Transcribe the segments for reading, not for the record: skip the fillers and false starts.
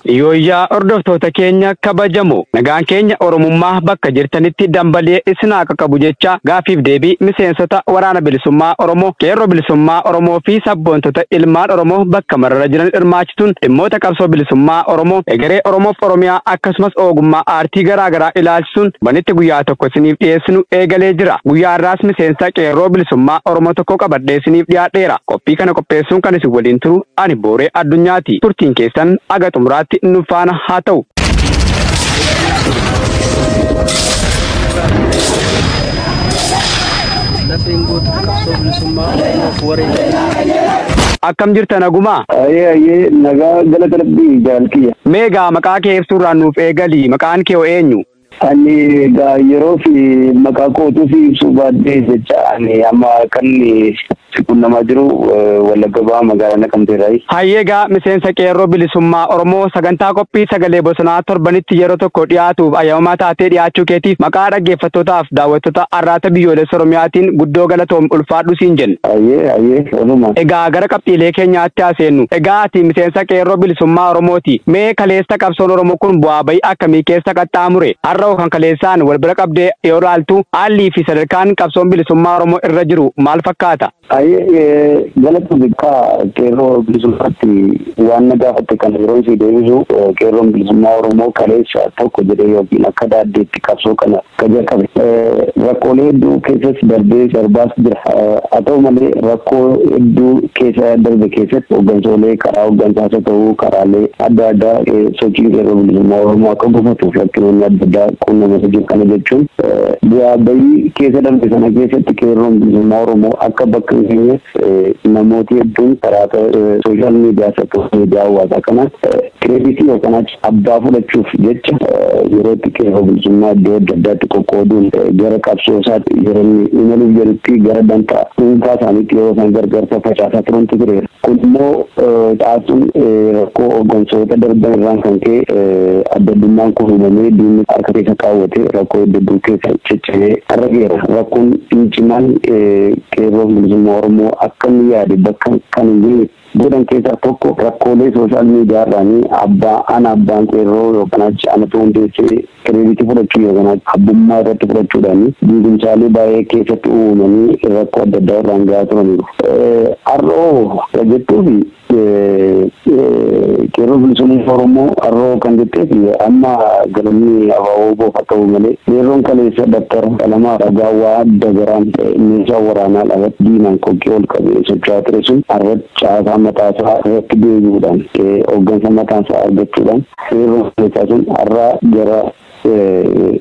Yooyyaa hordoftoota keenya kabajamoo nagaan keenya Oromummaa bakka jirtanitti dambalee isin haa qaqqabu jecha gaafiif deebii miseensota waraana bilisummaa Oromoo, qeerroo bilisummaa Oromoo fi sabboontota ilmaan Oromoo bakka mararra jiran hirmaachisuun dhimmoota qabsoo bilisummaa Oromoo, egeree Oromoof Oromiyaa akkasumas ogummaa aartii garaa garaa ilaalchisuun banitti guyyaa tokko isiniif dhiyeessinu eegalee jira. Guyyaa har'aas miseensa qeerroo bilisummaa Oromoo tokko qabadhee isiniif dhiyaadheera. Qophii kana qopheessuun kan isin waliin turu ani Booree Addunyaati. Turtiin keessan aga xumuraatti nu faana haa ta'u. Lafeen gootota qabsoo bilisummaa Oromoof wareegame. Akkam jirta nagumaa? Ayyee ayyee, nagaa galata rabbii jaalkiyya. Mee egaa maqaa kee ibsuurraan nuuf eegali. Maqaan kee hoo eenyu? Ani egaa yeroo fi maqaa kootuu fi ibsuu baadhee jecha ani amma kan si qunnamaa jiru Wallagga Bahaa magaalaa Naqamteerraayi. Hayyee egaa miseensa qeerroo bilisummaa Oromoo sagantaa qophii sagalee bosonaa torbanitti yeroo tokko dhiyaatuuf ayyamamaa taatee dhiyaachuu keetiif maqaa dhaggeeffattootaaf daawwattoota Arraata Biyyoolessa Oromiyaatiin guddoo galatoom ulfaadhu siin jenna. Ayyee ayyee, oluma. Egaa gara qabxiilee keenyaatti haa seennu. Egaa ati miseensa qeerroo bilisummaa Oromooti. Mee kaleessa qabsoon Oromoo kun bu'aa bayii akkamii keessa qaxxaamure? Har'a kan kaleessaan wal bira qabdee yoo ilaaltu haalli fi sadarkaan qabsoon bilisummaa Oromoo irra jiru maal fakkaata? Ayyee, galata bikkaa qeerroo bilisummaatti waan na gaafatte kana yeroo si deebisu, qeerroon bilisummaa Oromoo kaleessa tokko jedhee yookiin akka daaddeetti qabsoo kana ka jalqabe. Rakkoolee hedduu keessas darbee darbaas jira. Haa ta'u malee rakkoo hedduu keessa darbe keessatti hooggansoolee karaa hooggansaas haa ta'u karaalee adda addaa sochiin qeerroo bilisummaa Oromoo akka gufatuuf rakkinoonni adda addaa quunnamanii jiru. Kana jechuun bu'aa bayii keessa darbe sana keessatti qeerroon bilisummaa Oromoo akka bakka hin geenyeef namooti hedduun karaa social miidiyaas haa ta'u miidiyaa hawaasaa kanaan credit yookaan abbaa fudhachuuf jecha yeroo itti qeerroo bilisummaa iddoo adda addaatti qoqqooduun gara qabsoo isaatti yeroo inni imaluuf jedhutti gara dantaa dhuunfaa isaaniitti yeroo isaan gargar faffacaasaa turantu tureera. Kun immoo caasuun rakkoo hooggansoota darban irraan kan ka'e adda addummaan kun uumamee diinni harka keessa kaawwatee rakkoo hedduu keessa cicciree har'a geera. Rakkoon cimaan qeerroo bilisummaa Oromoo akka inni yaade bakka kan hin geenye godhan keessaa tokko rakkoolee social miidiyaa irraanii abbaa ana abbaan qeerroo yookaan achi anatu hundeessee credit fudhachuu yookaan abbummaa irratti fudhachuudhaan diigumsaalee baay'ee keessatti uumamanii rakkoo adda addaa irraan gahaa turaniiru. Har'oo jettuufi qeerroo bilisummaa Oromoo har'oo kan jetteef amma galanni abaaboo boofa ta'u malee qeerroon kaleessa dabtara qalamaa dhagaa waa adda garaan meeshaa waraanaa dhabatti diinaan qoqqee ol qabee socho'aa ture sun har'atti caasaa mataasaa irratti deebi'uudhaan hooggansa mataasaa argachuudhaan qeerroon kaleessaa sun har'a gara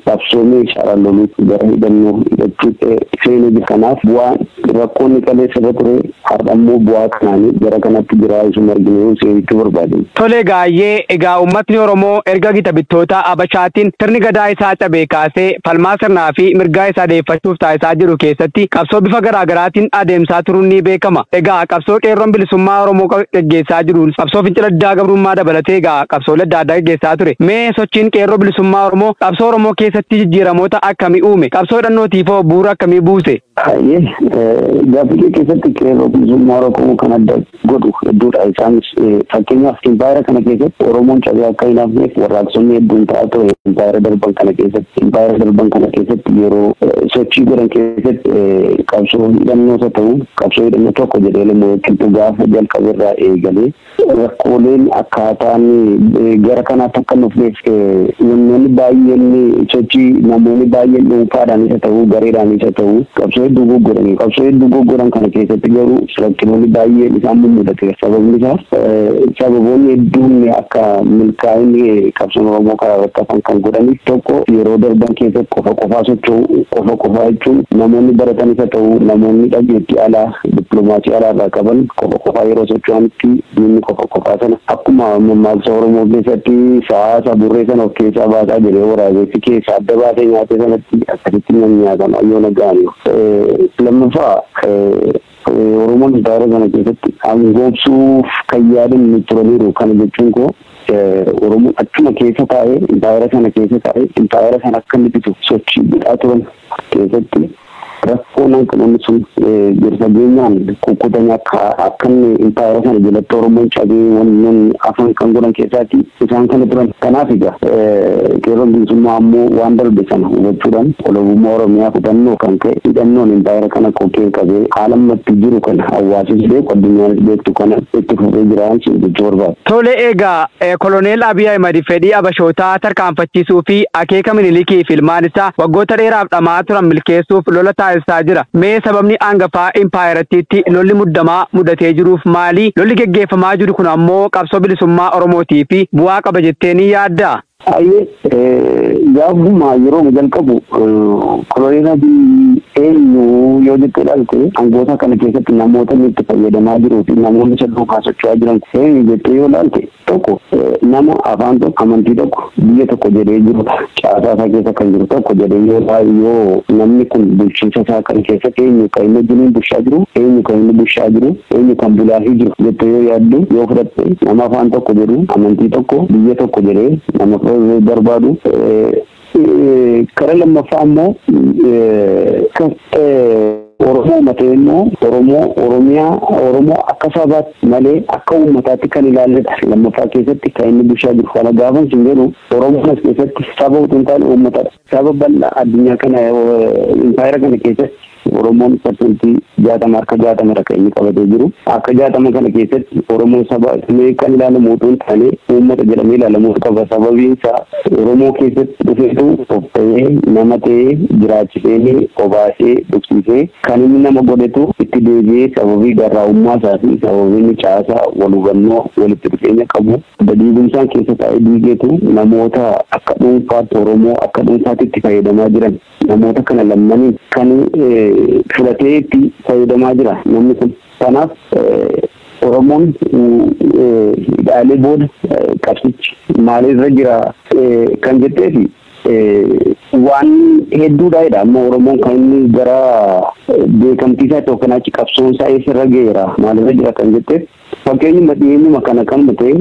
qabsoo meeshaadhaan loluutti gara hidhannoo hidhachuutti seenuu jira. Kanaaf bu'aan rakkoonni kaleessa irra ture har'a immoo bu'aa kanaanii gara kanatti jira isuma arginu seenuu barbaade. Tole gaayyee, egaa uummatni Oromoo erga gita bittoota Abashaatiin sirni gadaa isaa cabee kaasee falmaa sirnaa fi mirgaa isaa deeffachuuf taasisaa jiru keessatti qabsoo bifa garaa garaatiin adeemsaa turuun ni beekama. Egaa qabsoo qeerroon bilisummaa Oromoo gaggeessaa jiruun qabsoo fincila diddaa gabrummaa dabalatee egaa qabsoolee adda addaa gaggeessaa ture. Mee sochiin qeerroo bilisummaa Oromoo qabsoo Oromoo keessatti jijjiiramoota akkamii uume? Qabsoo hidhannootiifoo bu'uura akkamii buuse? Ayyee, gaaffii keessatti qeerroo bilisummaa Oromoo kan adda godhu hedduudha. Isaanis fakkeenyaaf impaayera kana keessatti Oromoon cabee akka hin hafneef warraaqsonni hedduun ta'aa ture. Impaayera darban kana keessatti impaayera darban kana keessatti yeroo sochii godhan keessatti qabsoo hidhannoos haa ta'u qabsoo hidhannoo tokko jedhee immoo qilxuu gaafa jalqabe irraa eegalee rakkooleen akkaataan gara kanaatti akka hin dhufneef wantoonni baay'een sochii namoonni baay'een dhuunfaadhaan isa ta'u gareedhaan isa ta'u qabsoo hedduu goggodhanii qabsoo hedduu goggodhan kana keessatti garuu rakkinoonni baay'een isaan mummudateera. Sababni isaas sababoonni hedduun akka milkaa'inni qabsoon Oromoo karaa irratti hafan kan godhaniif tokko yeroo darban keessatti qofa qofaa socho'u qofa qofaa jechuun namoonni baratan isa ta'u namoonni dhageettii alaa dippiloomaasii alaa irraa qaban qofa qofaa yeroo socho'anitti diinni qofa qofaa sana akkuma mammaaksa Oromoo keessatti sa'a burree sana of keessaa baasaa jedhee waraabessi keessaa adda baasee nyaatee sanatti akkasitti nyaatan ayyoona ga'aniiru. Lammaffaa, Oromoon impaayera kana keessatti aangoomsuuf kan yaadan turaniiru. Kana jechuun koo Oromoon achuma keessa taa'ee impaayera sana keessa taa'ee impaayera sana akka inni bitu sochii godhaa turan keessatti Rakkoon hanqinoonni sun gadi fageenyaan kukkutanii akka inni impaayera sana jalatti Oromoon cabee wannoon afaan kan godhan keessaatti isaan kana turan. Kanaaf egaa qeerroon bilisummaa ammoo waan darbe sana hubachuudhaan walabummaa Oromiyaa kutannoo kan ka'e hidhannoon impaayera kana kokkee qabee haala ammatti jiru kana hawaasis beeku addunyaanis beektu kana itti fufee jiraan jechuu barbaada. Tole egaa Koloneel Abiy Ahimad fedhii Abashootaa tarkaanfachiisuu fi akeeka Minilikii fi ilmaan isaa waggoota dheeraaf dhamaa turan milkeessuuf lola taasisaa jira. Mee sababni hangafaa impaayerattiitti lolli muddamaa mudatee jiruuf maali? Lolli geggeeffamaa jiru kun ammoo qabsoo bilisummaa Oromootii fi bu'aa qaba jettee ni yaaddaa? Ayyee, gaafuma yeroo jalqabu Koloneel Abiy eenyu yoo jettee ilaalte, aangoota kana keessatti namoota inni itti fayyadamaa jiruu fi namoonni isa duukaa socho'aa jiran eenyu jettee yoo ilaalte, tokko nama afaan tokko, amantii tokko, biyya tokko jedhee jirudha. Caasaa isaa keessa kan jiru tokko jedhee yoo namni kun bulchiinsa isaa kan keessatti eenyu kan inni wajjiniin bulchaa jiru, eenyu kan inni bulchaa jiru, eenyu kan bulaafii jiru jettee yoo yaaddu, yoo fudhatte, nama afaan tokko jedhu, amantii tokko, biyya tokko jedhee nama barbaadu. Kara lammaffaa immoo Oromoo matee immoo Oromoo, Oromiyaa, Oromoo akka sabaatti malee akka uummataatti kan ilaalledha. Lammaffaa keessatti kan inni bulchaa jiru kana gaafa sin jedhu, Oromoon as keessatti saba utuu hin taane uummatadha. Saba bal'aa addunyaa kana, impaayera kana keessatti Oromoon 60%, harka 60 kan inni qabatee jiru. Akka 60 kana keessatti Oromoon saba kan ilaalamu utuu hin taane uummata jedhamee ilaalamuu qaba. Sababiin isaa Oromoo keessatti dhufeetu of ta'ee, nama ta'ee jiraachisee, obaasee, dhugsiisee kan inni nama godhetu itti deebi'ee, sababii garraa'ummaa isaa fi sababii inni caasaa wal hubannoo walitti dhufeenya qabu diigumsaan keessa taa'ee diigeetu namoota akka dhuunfaatti Oromoo akka dhuunfaatti itti fayyadamaa jiran, namoota kana lammaniin kan fudhatee itti fayyadamaa jira namni kun. Kanaaf Oromoon hidhaalee booda qabsichi maalirra jira kan jetteefi, waan hedduudha jedha. Amma Oromoon kan inni gara beekamtii isaa yookaan achi qabsoon isaa eessarra ga'eera, maalirra jira kan jetteef, fakkeenyuma dhiyeenyuma kana kanuma ta'e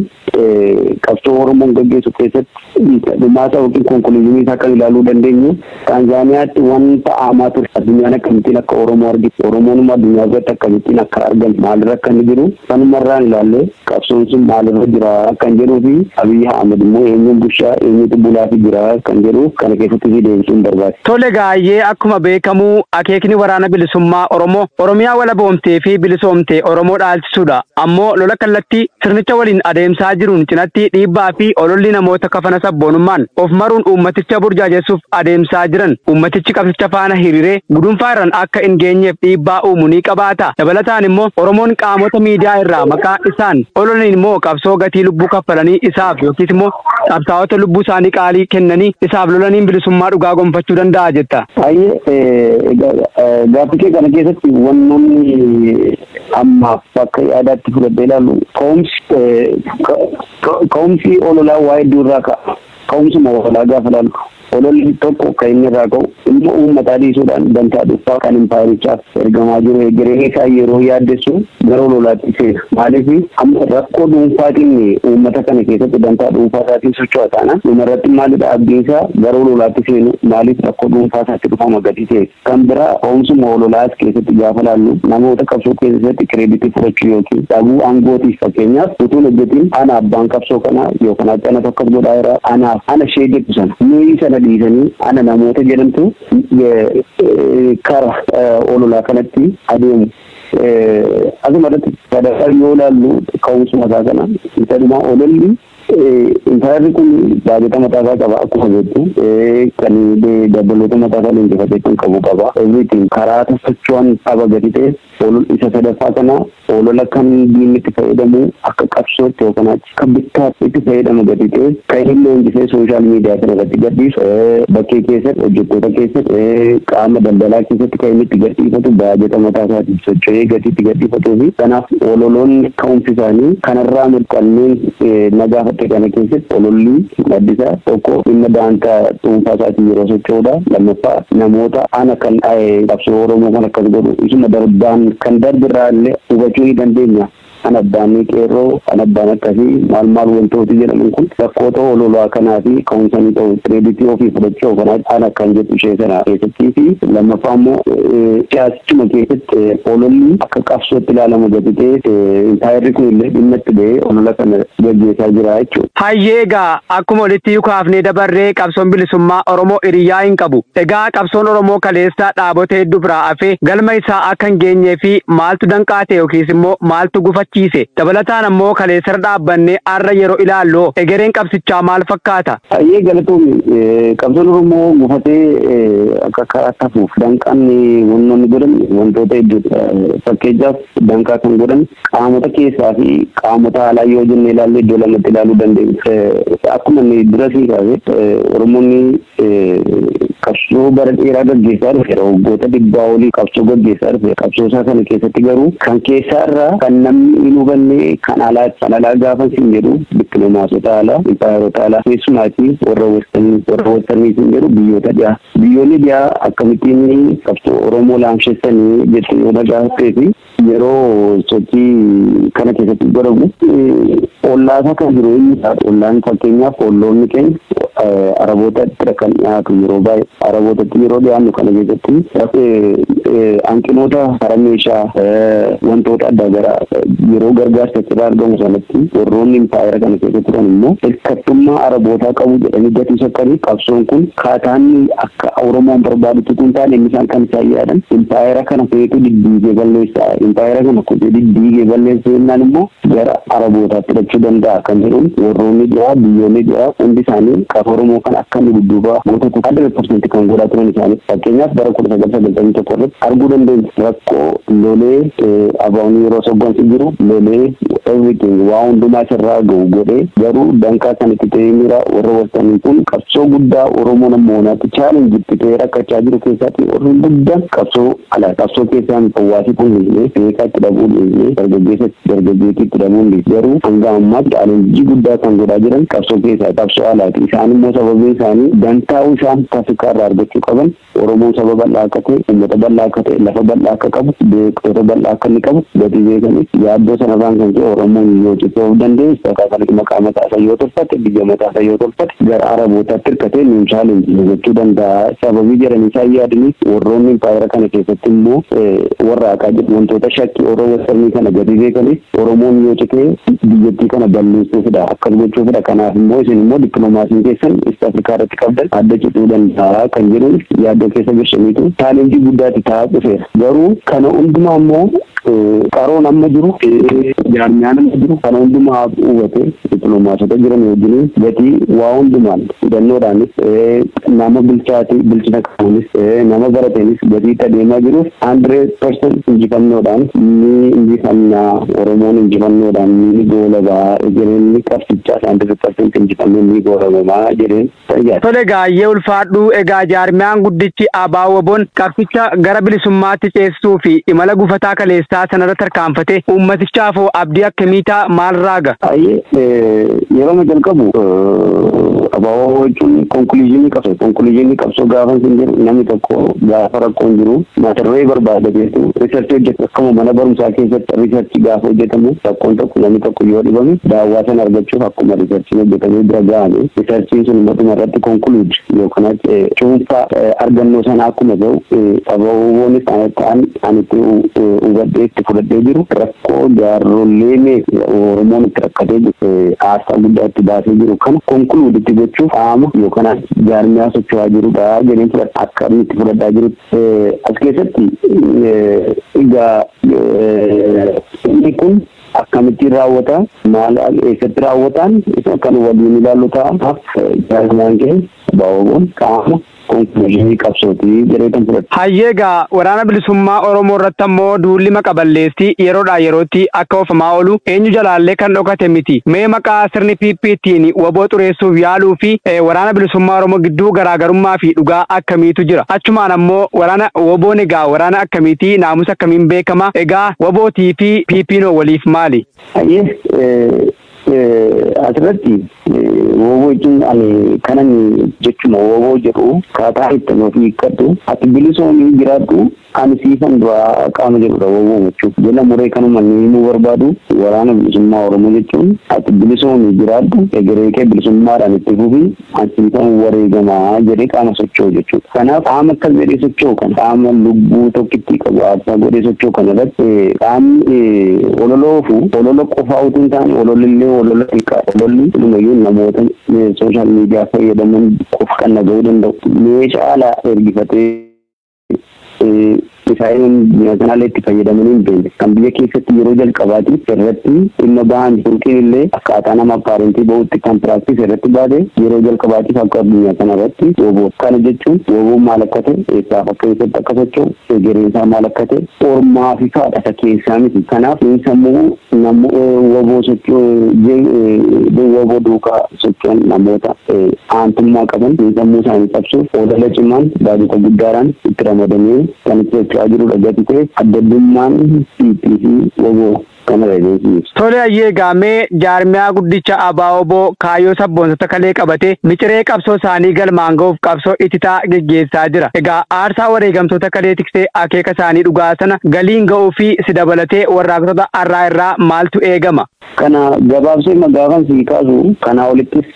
qabsoo Oromoon gaggeessu keessatti dhumaasaa yookiin conclusion isaa kan ilaaluu dandeenyu, Taanzaaniyaatti wanta aamaa ture, addunyaan akkamittiin akka Oromoo argite, Oromoonuma addunyaa irratti akkamittiin akka argamu, maalirra akka inni jiru sanumarraan ilaallee qabsoon sun maalirra jira kan jedhuu fi Abiyyi Ahmad immoo eenyuun bulchaa, eenyutu bulaafi jira kan jedhu kana keessatti si deebisuun barbaade. Tole gaayyee, akkuma beekamu akeekni waraana bilisummaa Oromoo Oromiyaa walaboomtee fi bilisoomtee Oromoo dhaalchisuudha. Ammoo lola kallattii sirnicha waliin adeemsaa jiruun cinatti dhiibbaa fi ololli namoota kafana sabboonummaan of maruun uummaticha burjaajessuuf adeemsaa jiran uummatichi qabsicha faana hiriiree gudunfaa irraan akka hin geenyeef dhiibbaa uumu ni qabaata. Dabalataan immoo Oromoon qaamota miidiyaa irraa maqaa isaan ololaniin immoo qabsoo gatii lubbuu kaffalanii isaaf yookiis immoo qabsaa'ota lubbuu isaanii qaalii kennanii isaaf lolaniin bilisummaa dhugaa gonfachuu danda'a jetta. Baay'ee gaaffii kee kana keessatti wannoonni ammaaf akka yaadaatti fudhadhee ilaalu, ka'umsi ololaa waa hedduu irraa ka'a. Ka'umsuma ololaa gaafa ilaallu, ololli tokko kan inni irraa ka'u dhimma uummataa dhiisuudhaan dantaa dhuunfaa kan impaayerichaaf ergamaa jiru egeree isaa yeroo yaaddessu gara ololaatti seena. Maaliif amma rakkoo dhuunfaatiin uummata kana keessatti dantaa dhuunfaa isaatiin socho'a taanaan, dhumarratti maalidha abdiin isaa? Gara ololaatti seenu. Maaliif rakkoo dhuunfaa isaatti dhufama gadi ta'e. Kan biraa ka'umsuma ololaas keessatti gaafa laallu, namoota qabsoo keessatti credit fudhachuu yookiin dhabuu aangootiif, fakkeenyaaf utuun hojjetiin ana abbaan qabsoo kanaa yookaan ana tokkos godhaa jira, anaaf ana ishee jettu sana, nuyi sana dhiisanii ana namoota jedhamtu kara ololaa kanatti adeemu. Asuma irratti sadarkaa yoo ilaallu, ka'umsuma isaa kana isa dhumaa, ololli impaayerri kun baajata mataa isaa qaba akkuma beektu, kan dabbaloota mataa isaa leenjifatee kan qabu qaba. Everything karaa socho'an qaba gadi ta'e, isa sadaffaa kana olola kan diinni itti fayyadamu akka qabsootti yookaan akka bittaatti itti fayyadamu gadi ta'e, kan inni leenjisee social media kana irratti gadhiisu, bakkee keessatti, hojjettoota keessatti, qaama daldalaa keessatti kan inni itti gadhiifatu, baajata mataa isaatiin socho'ee gadi itti gadhiifatuu fi kanaaf ololoonni ka'umsi isaanii kanarraa kanneen na gaafatte kana keessatti ololli maddisaa tokko dhimma daantaa dhuunfaa isaatiin yeroo socho'udha. Lammaffaa namoota ana kan qabsoo Oromoo kan akkas godhu isuma darbaan kan darbirraa illee hubachuu ni dandeenya. An abbaan qeerroo, an abbaan akkasii maal maal wantooti jedhaman kun rakkoota ololaa kanaa fi ka'umsanii ta'u credit ofii fudhachuu kanaa ana kan jedhu ishee sana keessattii fi lammaffaa immoo siyaasichuma keessatti ololli akka qabsootti ilaalamu gadi ta'e impaayerri kun illee dhimma itti ba'ee olola kana gaggeessaa jira jechuudha. Hayyee, egaa akkuma olitti kaafnee dabarree qabsoon bilisummaa Oromoo hiriyyaa hin qabu. Egaa qabsoon Oromoo kaleessa dhaabota hedduu biraa hafee galma isaa akka hin geenyee fi maaltu danqaate yookiis immoo maaltu gufachiise? Dabalataan ammoo kaleessarra dhaabbannee har'a yeroo ilaallu egereen qabsichaa maal fakkaata? Hayyee, galatoomi. Qabsoon Oromoo gufatee akka karaa tafuuf danqaan wantoonni godhan wantoota hedduudha. Fakkeenyaaf, danqaa kan godhan qaamota keessaa fi qaamota alaa yoo jenne ilaalle iddoo lamatti ilaaluu dandeenya. Akkuma inni dura sii kaase, Oromoonni qabsoo bara dheeraa gaggeessaa dhufeera. Waggoota 100 olii qabsoo gaggeessaa dhufeera. Qabsoo isaa kana keessatti garuu kan keessaa irraa kan namni hin hubanne kan alaa. Kan alaa gaafa siin jedhu dippiloomaasota alaa, impaayerota alaa, keessumaatii warra westernii. Warra westernii siin jedhu biyyoota dhiyaa. Biyyoonni dhiyaa akkamittiin qabsoo Oromoo laamshessanii jettu yoo na gaafattee fi yeroo sochii kana keessatti godhamu ollaasaa kan jiru inni ollaan, fakkeenyaaf olloonni keenya Arabootatti kan dhiyaatu. Yeroo baay'ee Arabootatti yeroo dhiyaannu kana keessatti hanqinoota karaa meeshaa wantoota adda garaa yeroo gargaarsa irraa argamu sanatti warroonni impaayera kana keessa turan immoo hirkattummaa Arabootaa qabu jedhanii gatii shakkanii qabsoon kun kaataanni akka Oromoon barbaadutti kun taane inni isaan kan isaan yaadan impaayera kana feetu diddiigee balleessaa, impaayera kana kutee diddiigee balleessuu jennaan immoo gara Arabootaatti hidhachuu danda'a kan jedhuun warroonni dhiyaa, biyyoonni dhiyaa hundi isaanii qabsoo Oromoo kan akka inni dudduuba gootatu 100% kan godhaa turan isaanii. Fakkeenyaaf, bara 1991 irratti arguu dandeenya, rakkoo lolee ABO'n yeroo soggonsi jiru lolee everything waa hundumaa isarraa ga'u godhee garuu danqaa kan itti ta'ee mira warra westernii kun qabsoo guddaa Oromoon ammoo naatti challenge itti ta'ee rakkachaa jiru keessatti warri guddaan qabsoo alaa. Qabsoo keessaan hawaasi kun dhiisnee, beekaa itti dhabuu dhiisnee, dargaggeessa dargaggeettii itti dhabuun dhiisnee, garuu hanga ammaatti challenge guddaa kan godhaa jiran qabsoo keessaa, qabsoo alaati. Isaan immoo sababiin isaanii dantaa'uu isaan Afrikaa irraa argachuu qaban Oromoon saba bal'aa akka ta'e, uummata bal'aa akka ta'e, lafa bal'aa akka qabu, beektota bal'aa akka inni qabu gatii beekaniif yaaddoo sanarraan kan ka'e Oromoon yoo citee of danda'e, sadarkaa kanatti maqaa mataa isaa yoo tolfate, biyya mataa isaa yoo tolfate, gara Arabootaatti hirkatee nuun challenge gochuu danda'a. Sababii jedhanii isaan yaadanii warroonni impaayera kana keessatti immoo warra haqaa jedhu wantoota shakkii Oromoo westernii kana gatii beekaniif Oromoon yoo citee biyyattii kana balleessuufidha, akkas gochuufidha. Kanaaf immoo isin immoo dippiloomaasiin keessan East Afrikaa irratti qabdan adda cituu danda'a kan jedhuun yaaddoo keessa galchaniitu challenge guddaatti ta'aa dhufeera. Garuu kana hundumaa immoo qaroon amma jiru, jaarmiyaan amma jiru kana hundumaa hubate dippiloomaasota jiran wajjin gatii waa hundumaan hidhannoodhaanis, nama bilchaati bilchina qabuunis, nama barateenis gatii itti adeemaa jiruuf 100% injifannoodhaan ni injifannaa. Oromoon injifannoodhaan ni goolabaa, egereenni qabsichaa 100% injifannoo ni goolabamaa jedheen tajaajila. Tole, gaayyee ulfaadhu. Egaa jaarmiyaan guddichi ABO-WBOn qabsicha gara bilisummaatti ceesisuu fi imala gufataa kaleessaa sanarra tarkaanfate uummatichaafoo abdii akkamiitaa maal raaga? Yeroo jalqabu ABO jechuun conclusion qabsoo. Conclusion qabsoo gaafa hin jiru, namni tokko gaafa rakkoon jiru mata duree barbaadateetu research hojjeta. Akkuma mana barumsaa keessatti research gaafa hojjetamu, rakkoon tokko, namni tokko yoo dhibame daawwaa sana argachuuf akkuma researchiin hojjetamee bira ga'ame, researchiin sun matuma irratti conclude yookaan cuunfaa argannoo sana akkuma ta'u, ABOnis ta'an ani itti hubadhee itti fudhadhee jiru rakkoo jaarollee Oromoon itti rakkatee jiru, aarsaa guddaa itti baasee jiru kana conclude itti gochuuf qaama yookaan jaarmiyaa socho'aa jirudha jedheen fudhadha akka inni itti fudhadhaa jiru. As keessatti egaa inni kun akkamittiin raawwata, maal, eessatti raawwataan, isa kan waliin ilaallu ta'a. Jaarmiyaan keenya ABO'n qaama conclusion qabsootii jedhee kan fudhadha. Hayyee, egaa waraana bilisummaa Oromoo irratti ammoo duulli maqa balleessii yeroodhaa yerootti akka oofamaa oolu eenyu jalaallee kan dhokate miti. Mee maqaa sirni PP ittiin WBO xureessuuf yaaluu fi waraana bilisummaa Oromoo gidduu garaagarummaa fi dhugaa akkamiitu jira? Achumaan ammoo waraana WBOn egaa waraana akkamiitii, naamusa akkamiin beekama? Egaa WBOtii fi PP'n waliif maali? Hayyee. Asirratti WBO jechuun ani kanan jechuma WBO jedhu kaataa itti nuuf hiikkadhu, ati bilisoomii jiraadhu, ani siifan du'aa qaama jedhudha WBO jechuun. Jala muree kanuma inni himuu barbaadu waraana bilisummaa Oromoo jechuun ati bilisoomii jiraadhu, egeree kee bilisummaadhaan itti fufi, ani siifan wareegamaa jedhee qaama socho'u jechuudha. Kanaaf qaama akkas jedhee socho'u kana, qaama lubbuu tokkittii qabu aarsaa godhee socho'u kana irratti qaamni ololoofu olola qofaa utuu hin taane ololillee olola xiqqaa, ololli dhumayyuu namoota sooshaal miidiyaa fayyadaman qofa kan dhaga'uu danda'u. Meeshaa alaa ergifatee misaa'ilin biyya kanallee itti fayyadamanii hin beekne kan biyya keessatti yeroo jalqabaatiif irratti dhimma bahan, turkiin illee akkaataa nama apparentii bahutti kan piraaktis irratti baate yeroo jalqabaatiif akka addunyaa kana irratti WBO. Kana jechuun WBO maal akka ta'e, eessaaf akka keessatti akka socho'u, egereen isaa maal akka ta'e ormaa fi faadha isa keessaa miti. Kanaaf sammuu WBO socho'u, WBO duukaa socho'an namoota aantummaa qaban sammuu isaanii cabsuuf olola cimaan baajata guddaadhaan itti ramadamee kan itti socho'aa jirudha. Gati ta'e adda addummaan PP fi WBO kanarra beeksisu. Tole, ayyee gaamee jaarmiyaa guddicha ABO kaayyoo sabboontota kalee qabatee miciree qabsoo isaanii galmaan ga'uuf qabsoo ititaa geggeessaa jira. Egaa aarsaa wareegamtoota kalee tiksee akeeka isaanii dhugaa sana galiin ga'uu fi si dabalatee warraaqsota har'aa irraa maaltu eegama? Kana gabaabsee gaafan sii kaasu, kanaa olittis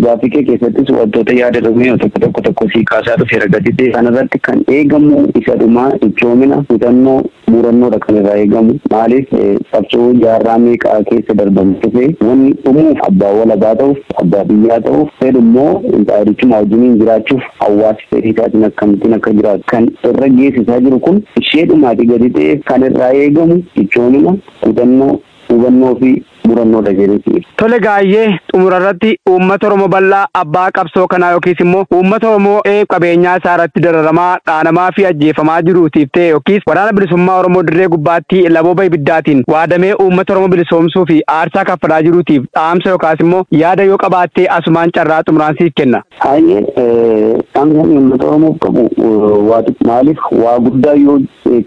gaaffii kee keessattis wantoota yaadatamee tokko tokko tokko sii kaasaa dhufeera gadi ta'e. Kanarratti kan eegamu isa dhumaa cichoomina, kutannoo, murannoodha kan irraa eegamu. Maaliif, qabsoo jaarraa meeqaa keessa darbamu dhufe wanni dhumuuf, abbaa walabaa ta'uuf, abbaa biyyaa ta'uuf, fedhummoo intaayirichuma wajjiniin jiraachuuf, hawaasi fedhii isaatiin akkamittiin akka jiraatu kan irra geessisaa jiru kun ishee dhumaati gadi ta'e kan irraa eegamu cichoomina, kutannoo, hubannoo fi murannoodha jedhee. Tole, gaayyee xumura irratti uummata Oromoo bal'aa abbaa qabsoo kanaa yookiis immoo uummata Oromoo qabeenyaa isaa irratti dararamaa, dhaanamaa fi ajjeefamaa jiruutiif ta'e yookiis waraana bilisummaa Oromoo dirree gubbaatti labooba ibiddaatiin waadamee uummata Oromoo bilisoomsuu fi aarsaa kaffalaa jiruutiif dhaamsa yookaas immoo yaada yoo qabaattee asumaan carraa xumuraan siif kenna. Hayyee, dhaamsa uummata Oromoof qabu maaliif, waa guddaa yoo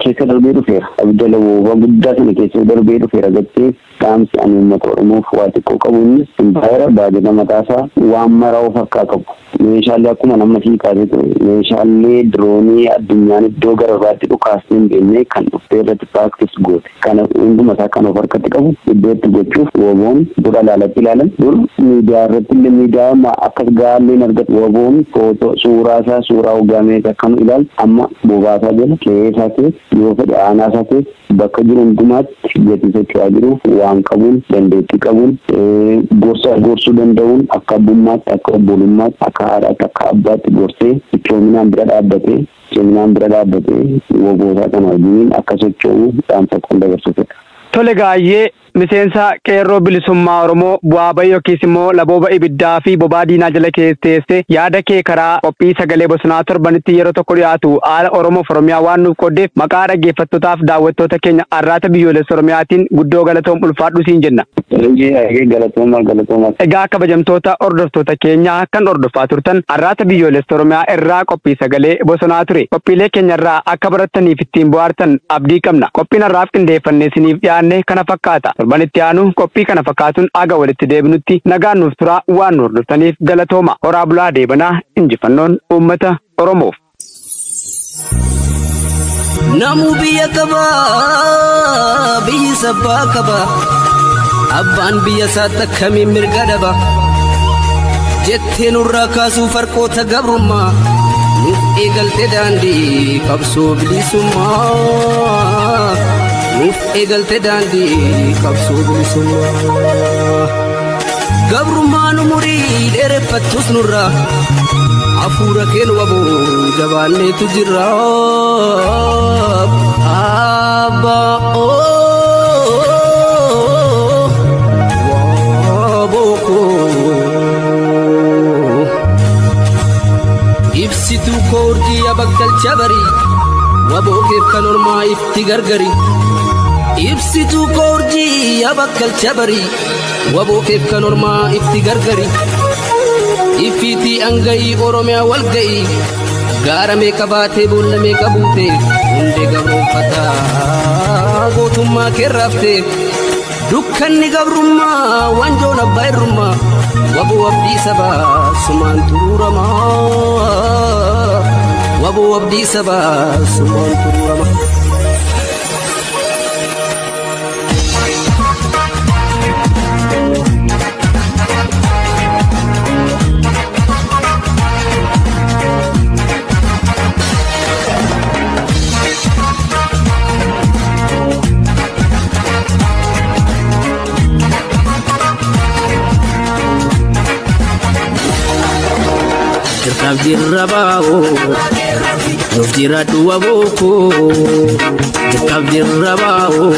keessa darbee dhufeera. Abidda labooba guddaa sana keessa darbee dhufeera gattee, dhaamsi ani uummata Oromoof waa xiqqoo qabu innis impaayera baajata mataasaa waan maraa of harkaa qabu. Meeshaalee akkuma nama sii kaasee ture, meeshaalee diroonii addunyaan iddoo gara biraatti dhukaastee hin beekne kan dhuftee irratti piraaktis goote. Kana hunduma isaa kan of harkatti qabu iddoo itti gochuuf WBOn dura ilaalatti ilaalan, dur miidiyaa irratti illee miidiyaa akkas gaallee hin argatu. WBOn footoo suuraa isaa, suuraa hoggaamee akkam ilaalu, amma bobaasaa jala qe'ee isaa keessa, yoo fedhe aanaa isaa keessa, bakka jiru hundumaatti gatii socho'aa jiruuf waan qabuun, dandeettii qabuun, gorsa gorsuu danda'uun, akka abbummaatti, akka obbolummaatti, akka haadhaatti, akka abbaatti gorsee cichoominaan bira dhaabbatee, ciminaan bira dhaabbatee WBOsaa kana wajjiniin akka socho'u dhaamsa kun dabarsuufidha. Tole, gaayyee miseensa qeerroo bilisummaa Oromoo bu'aa bayii yookiis immoo labooba ibiddaa fi bobaa diinaa jala teessee yaada kee karaa qophii sagalee bosonaa torbanitti yeroo tokko dhiyaatu haala Oromoof Oromiyaa waan nuuf qooddeef maqaa dhaggeeffattootaaf daawwattoota keenya Arraata Biyyoolessa Oromiyaatiin guddoo galatoom, ulfaadhu siin jenna. Galatooma, galatooma. Egaa kabajamtoota hordoftoota keenyaa, kan hordofaa turtan Arraata Biyyoolessa Oromiyaa irraa qophii sagalee bosonaa ture. Qophiilee keenya irraa akka barattaniif ittiin bohaartan abdii qabna. Qophiin har'aaf qindeeffannee isiniif dhiyaanne kana fakkaata. Torban itti aanu qophii kana fakkaatuun aga walitti deebinutti nagaan nuuf turaa, waan nu hordoftaniif galatooma. Horaa bulaa, deebanaa, injifannoon uummata Oromoof. Namuu biyya qabaa, biyyi sabbaa qaba. Abbaan biyya isaatti akkamiin mirga dhaba? Jettee nurraa kaasuu farqoota gabrummaa. Nuuf eegalte daandii qabsoo bilisummaa. Nuuf eegalte daandii qabsoo bilisummaa. Gabrummaan umurii dheereffattus nurraa. Hafuura keen waboo jabaanneetu jirra. Abbaa waboo koo. Ibsituu koo, urjii abakkalcha barii, waboo keef kan ormaa ifti gargari. Ibsituu koo, urjii abakkalcha barii, waboo keef kan ormaa ifti gargari. Ifiitii angayii Oromiyaa wal ga'ii, gaara meeqa baatee, boolla meeqa buutee, hundee gabroonfataa gootummaa keerraaftee. Dukkanni gabrummaa wanjoon abbaa irrummaa waboo abdii sabaa sumaan turuuramaa. Waboo abdii sabaa sumaan turuuramaa. Dirqaaf dirra baa'oo nuuf jiraadhu wabookoo. Dirqaaf dirra baa'oo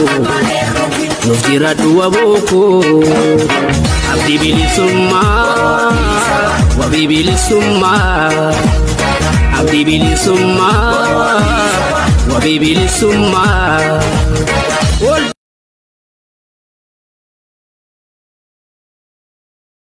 nuuf jiraadhu wabookoo. Abdii bilisummaa wabii bilisummaa. Abdii bilisummaa wabii bilisummaa.